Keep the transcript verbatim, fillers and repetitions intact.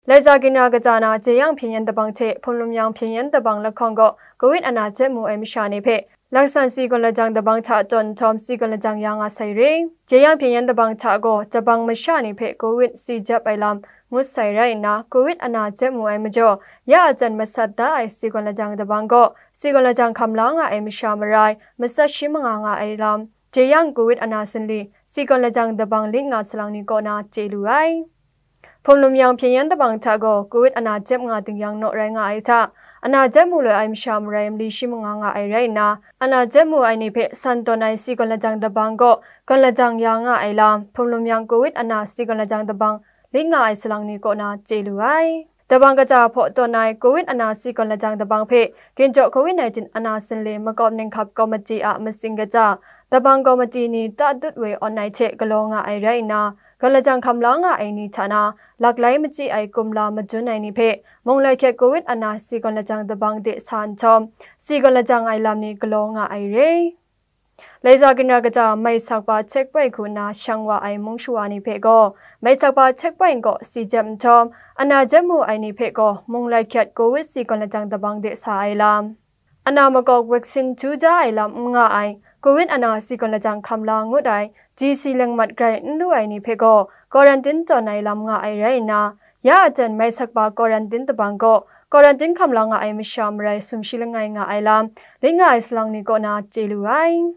Laika ginra kaja na jeyang hpyen yen dabang hte hpung lum yang hpyen yen dabang lahkawng gaw covid ana jep mu ai masha ni hpe laksan si gawn lajang dabang hta tawn nhtawm si gawn lajang ya nga sai re. Jeyang hpyen yen dabang hta gaw jabang masha ni hpe covid si jep ai lam ngut sai rai nna, covid ana jep mu ai majaw, ya a jan masat da ai si gawn lajang dabang gaw si gawn lajang hkam la nga ai masha marai matsat shi manga nga ai lam, jeyang covid ana sinli si gawn lajang dabang lit nga salang ni kaw na chye lu ai. Hpung lum yang hpyen yen dabang hta gaw covid ana jep nga ding yang naw rai nga ai hta, ana jep mu loi ai masha marai mali shi manga nga ai rai nna, ana jep mu ai ni hpe san tawn ai si gawn lajang dabang gaw gawn lajang ya nga ai lam, hpung lum yang covid ana si gawn lajang dabang lit nga ai salang ni kaw na chye lu ai. Dabang kaja hpaw tawn ai covid ana si gawn lajang dabang hpe ginjaw covid nineteen ana sinle makawp ninghkap kawmati a matsing kaja, dabang kawmati ni tatut woi awn ai hte galaw nga ai rai nna, gawn lajang hkam la nga ai ni hta na, laklai machyi ai kumla majun ai ni hpe, mung lai hkyet covid ana si gawn lajang dabang de sa nhtawm, si gawn lajang ai lam ni galaw nga ai re. Laika ginra kaja mai sakpa checkpoint hku nna shang wa ai mung shawa ni hpe gaw, mai sakpa checkpoint kaw si jep nhtawm, ana jep mu ai ni hpe gaw, mung lai hkyet covid si gawn lajang dabang de sa ai lam. Ana makawk vaccine chu ja ai lam n nga ai, covid ana si gawn lajang hkam la ngut ai, G C lengmat grai n lu ai ni hpe gaw, quarantine tawn ai lam nga ai rai nna, ya a jan mai sakpa quarantine dabang gaw, quarantine hkam la nga ai masha marai sumshi langai nga ai lam, lit nga ai salang ni kaw na chye lu ai.